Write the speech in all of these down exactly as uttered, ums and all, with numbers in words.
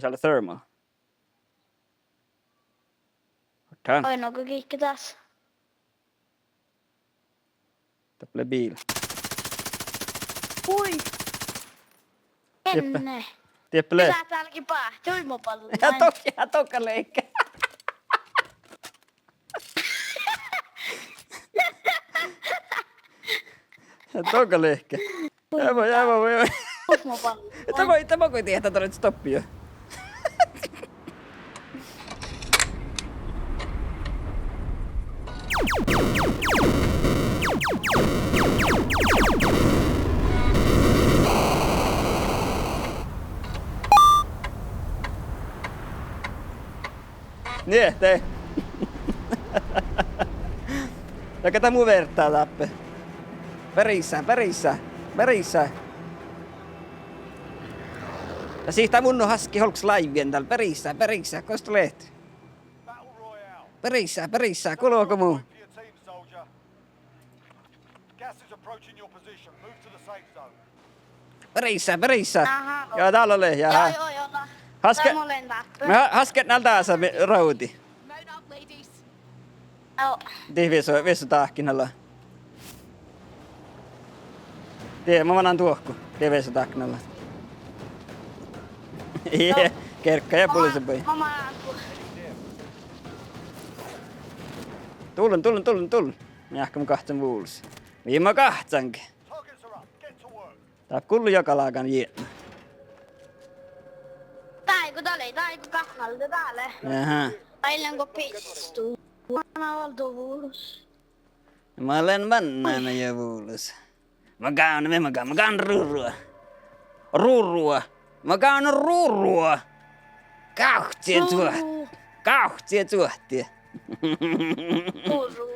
Šat lea thermal. Otan. Oi, no go gikk das. Dáppe lea biila. Ui. Dieppe. Enne. Dieppe lea. Sá dálge báhci uimaballon. Ja dok-, ja doga lehket. Ja doga lehket. Ui, ja, ja, ja, ja. Uimaballon. Dá mo-, dá mo go diehtá, dá lea stoppi jo. Nie, de. Ja ge dat mu verda dáppe. Bereissa, bereissa, bereissa. Ja sii dat mun haske olggos livien dál. Bereissa, bereissa, gos dat lea? Bereissa, bereissa, gulgo mu. Gas is approaching your position. Move to the safe zone. Bereissa, bereissa. Aha. Ja dál lea, ja. Joo, joo, joo, da. Haske-, da mun lean dáppe. Me ha-, haske nál dása mi-, raudi. Mount up, ladies. Joo. Die viesu, viesu dáhkkin ala. Die, ma manan duohku. Die viesu dáhkkin ala. Ie, kerkka ja pulse boi. Ma manan duohku. Dullen, dullen, dullen, dullen. Mii eat mu gáhccan vulos. Mii ma gáhccange. Dát gullo jo galgan jietna. Dáigo, dá lei, dáigo gáhcnal, de dá lea. Aha. Dá lea go pistu. Manan ollu vulos. Ma lean mannan jo vulos. Ma gávdnen, ma gá-, ma gávdnen rurua. Rurua. Ma gávdnen rurua. Gávcci čuohti. Ruru. Gávcci čuohti. Ruru.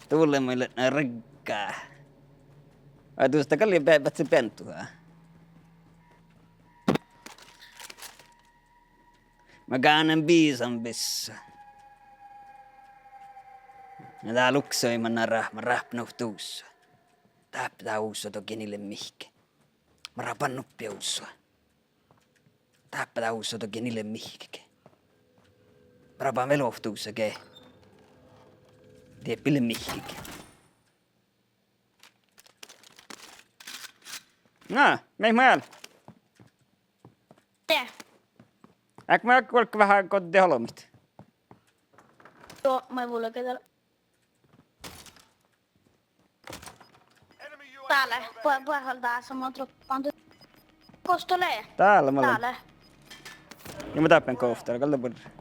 Dullen maid lea rugga. Ai, dus dat gal lei be-, beassá beantu, ha? Ma gávdnen bisan bissui. Ja dá luksui manná ra-, ma ráhppen ovtta usso. Dáppe dá usso dohko ii lean mihkke. Ma ráhppen nuppe usso. Dáppe dá usso dohko ii lean mihkke. Ma ráhppen vel ovtta usso ge. Dieppe ii lean mihkke. Na, mii mál. Te. Eat mii guolgga veahá go dat olbmot? Joo, ma vulgen dál. Dál lea, bu-, buoret dasa, mun droppan. Gos dat lea? Dál lea, dál lea. Ja mun dáppen go ovtta, gal dat buorre.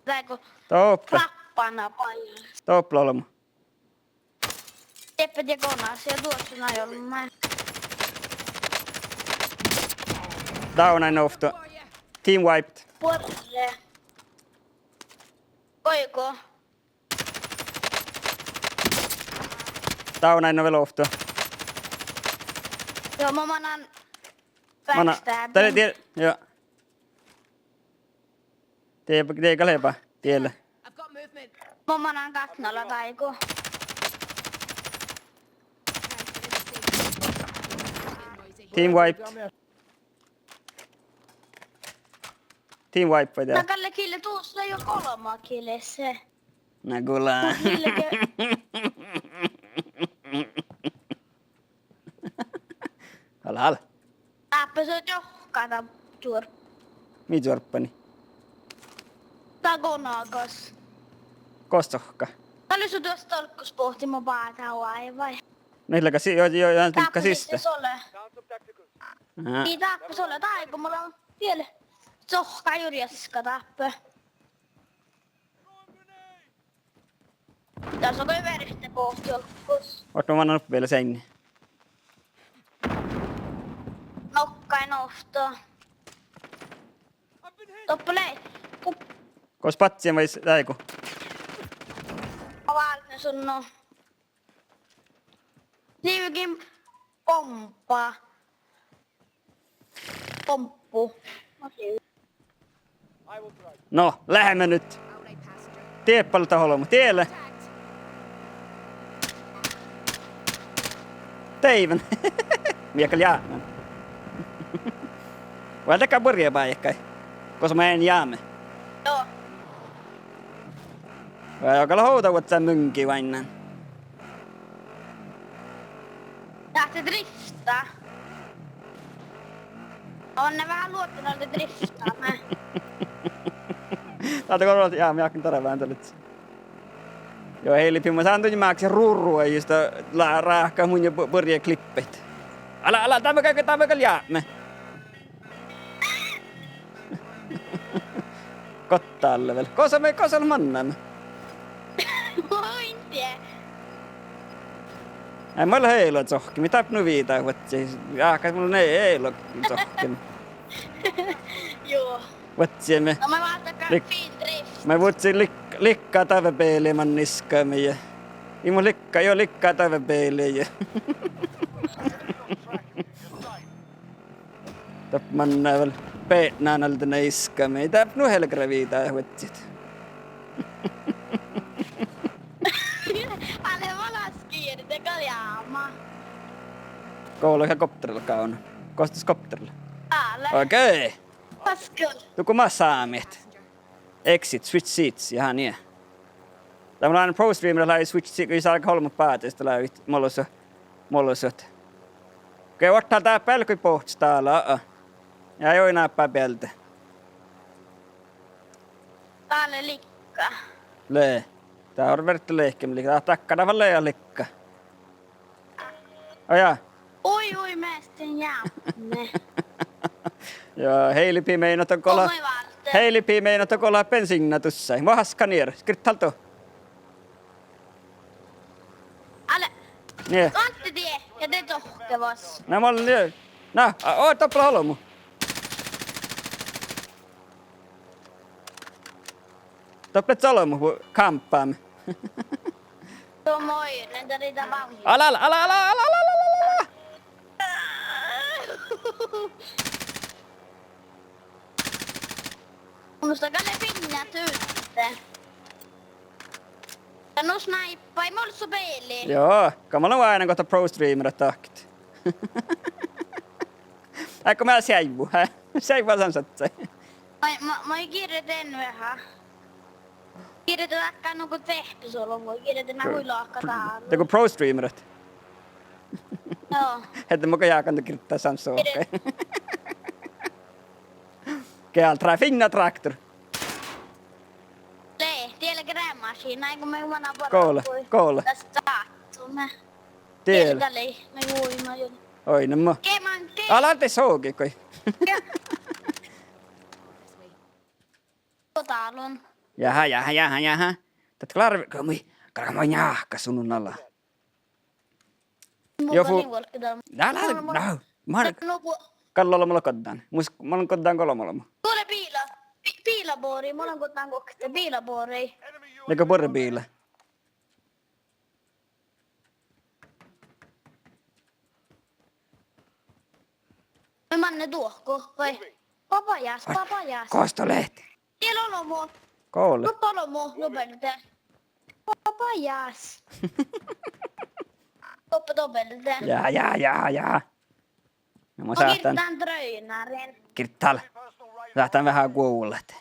Dáigo. Doppe. Rappana bajás. Doppe olbmot. Dieppe diagonás ja duossa nai ollu. Down, ain ovtta. Team wiped. Buorre. Oiko. Down, ain vel ovtta. Joo, ma manan. Manan. Backstab. Dá lea die-, joo. Dee, dee gal lea ba-, diele. Mun manan gáhcnala dáigo. Team wiped. Team wipe vai dea? Na gal lea kille, dus lea jo golbma kille se. Na gula. Kille ge- Hala, hala. Dáppe son čohkká dan čuor-. Mii čuorppanit? Dan gonagas. Gos čohkká? Dat lea son duos dolggus bohte, ma báhcán oažžut vai. Mii leat gal si-, jo, jo, jo, dáppe gal siste. Siste son lea. Aha. Ii dáppe son lea, dáigo mun lean diele. Čohkká jurjaska dáppe. Dasa gal verte bohte olggos. Oažžut manan nuppe vel seainni. Nokkain ovtta. Doppe lei. Gos badjin vai s-, dáigo? Ma váldin sun, no. Livgin bomba. Bombu. No, leamen nyt. Dieppe lea dat olbmot. Diele. Deaivven. Mii gal jápmen. Vai dat gal burjebáikái? Gos maid jámme? Joo. Vai gal ovdal vuosttaš muŋŋi váinnán? Dáhte driftá. Onne veahá luotta, na, driftá, ne. Dáhte gal, ja, mii ákkin dárván dalle. Joo, Heili Pimma, sán duin mákse ruru, ja sis dat lea ráhka munnje bu-, burje klippet. Ale, ale, dá maid gal, dá maid gal jápme. Gotta dalle vel. Gosa maid, gosa leat mannan? Muitte. Ai, mus lea elo sohkkeme, dáppe nu viidá vuodjit. Jaa, kas mus lea elo sohkkeme. Joo. Vuodjime. No, ma váldá gal Lik-, fin drift. Maid vuodjit lik-, likká dávvebeali manniskame ja. Ii mus likká, joo, likká dávvebeali ja. Dáppe manná vel beatnán alde neiskame. Dáppe nu helgara viidá vuodjit. Ale valaskir, de gal jáma. Go lea helikoptera gávdno. Gos dat helikoptera lea? Ale. Okei. Paskal. Duhko mat sámiid? Exit, switch seats, jahá, nie. Dá mun lean pro streamer, lea switch seat, go ii sága olbmot báđis, dat lea molusat, molusat. Okei, ortahal dáppe gal goit bohtet dál, a. Ja, joo, nábbá bielde. Dá lea likká. Lea. Dá orru verte lihkeme likká. Dá, dakkár dat fal lea likká. Ó, jaa. Ui, ui, meahten jápme. Jaa, Heili Pi meinat go lea, Heili Pi meinat go lea bensiinna dussái. Mo haskan ir, girddel du. Ale. Nie. Antte die, ja de dohkkevas. Na, mo lean, nie. Na, a, ó, doppe olbmot. Doppe olbmot, bu-, kámpáme. Joo, moi, ne deri da bauhi. Ale, ale, ale. Musta gal lea fiinna tutte. Ja nu snaippái, mol su beali. Joo, gal mun lean oaidnán go dat pro streamerat dahket. Áiggo mii seaivvu, hä? Seaivvu san satsai. Mai, ma, ma girden veahá. Girden dakka nugo dehpesologi, girden na hui lahka dál. Dego pro streamerat. Joo. Hette mo go jágan girddá san sohkai. Girden. Geal tra-, fiinna traktor. Lea, die lea grámaši, na go mii mana bara. Go lea, kui go lea. Dasa sáhttu, ne. Die lea. Girddalii, na jui, ma jui. Oi, na mo. Ge man, ge. Ale, de sohki, kui. Ge. Go dál lea. Jahá, jahá, jahá, jahá. Dat klar-, go mii, kar-, mo njáhkás su nu nala. Mun jo, fu-, gal in vuolgge dan. Dá lea, mun, mun, na, mun, no, bu-, gal olbmot leat goddán. Mus, mun lean goddán gal olbmot. Tuo lea biila. Bi-, biilabori, mun lean goddán guokte, biilabori. Lea go buorre biila? Vai manne dohko, vai? Babajás, babajás. Gos dat lea? Diet olbmo. Gole. Doppe olbmo, dobbelde. Babajás. Doppe dobbelde. Ja, ja, ja, ja. Na mo sáhtán. Girddán drøynarin. Girddel. Sáhtán veahá guovllat.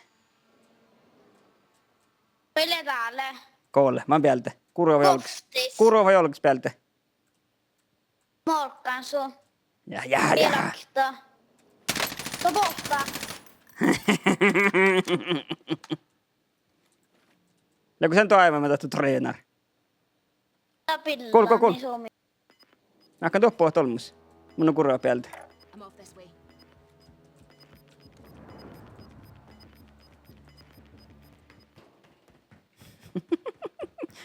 Vai lea dál? Gole, man bielde. Gurra vai olggos. Bohtis. Gurra vai olggos bielde. Morkan su. Ja, ja, ja. Ilakta. Su bohta. Lea go sen doaibama dat du trenar. Gul, gul, gul. Nakkan doppe olmmoš. Mun lean gurra bielde.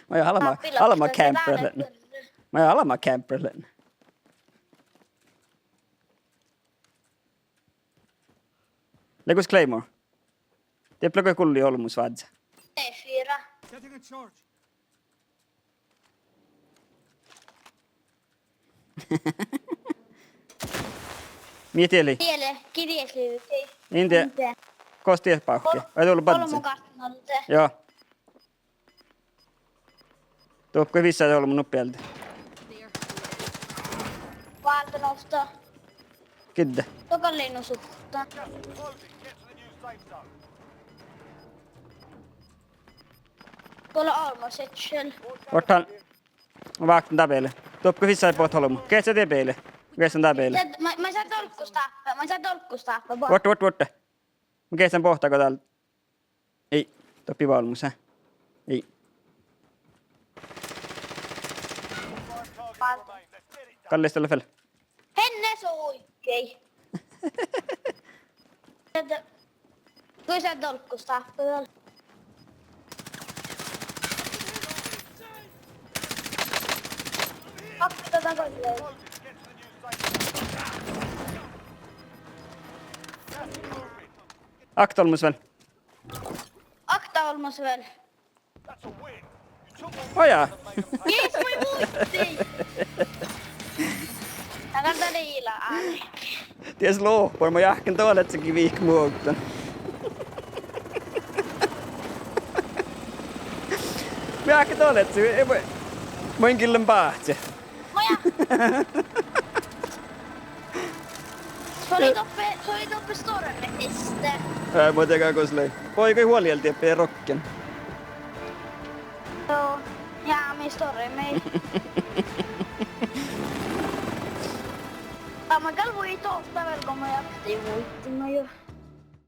Maid almma, almma camper lean. Maid almma camper lean. Lea gos Claymore? Diet lea go gulli olmmoš vázzá. T fire. Mii diet lei? Diet lei, gii diet lei, gii. In die. In die. Gos diet báhkkii? Ol-, ai, dolo badde. Olmmoš gatnalde. Joo. Dohko vissa olmmoš nu bielde. Válden ovtta. Gitte? Dohko lei nu suhttan. Go lea olmmoš iežas. Vuorddán vákkán dá beale. Doppe go fis bohtet olbmo. Geahččá die beale. Geahččá dá beale. Mun, mun sáhtán dolggus dáppe, mun sáhtán dolggus dáppe, ba. Vuorte, vuorte, vuorte. Mun geahččán bohtet go dál. Ii, doppe olmmoš, eh. Ii. Gal lea dalle fal. Henne suikii. Gal sáhtán dolggus dáppe dál. Okta dá gal lei. Okta olmmoš vel. Okta olmmoš vel. Ojá. Yes, mun vuittii. Dá gal lei ila áni. Dies loahpas, mun jáhkán dohko ledje vihkku muohtan. Mun jáhkán dohko ledje, e, mun, mun gillen báhce. Mun jáhkán. Son lei doppe, son lei doppe storme este. Eh, mun dieđán gos lei. Boigo huoli dieppe rohkkin. Joo, ja mii stormii. Aa, mun gal vuitán dohko vel go mun jáhkán vuittii, no joo.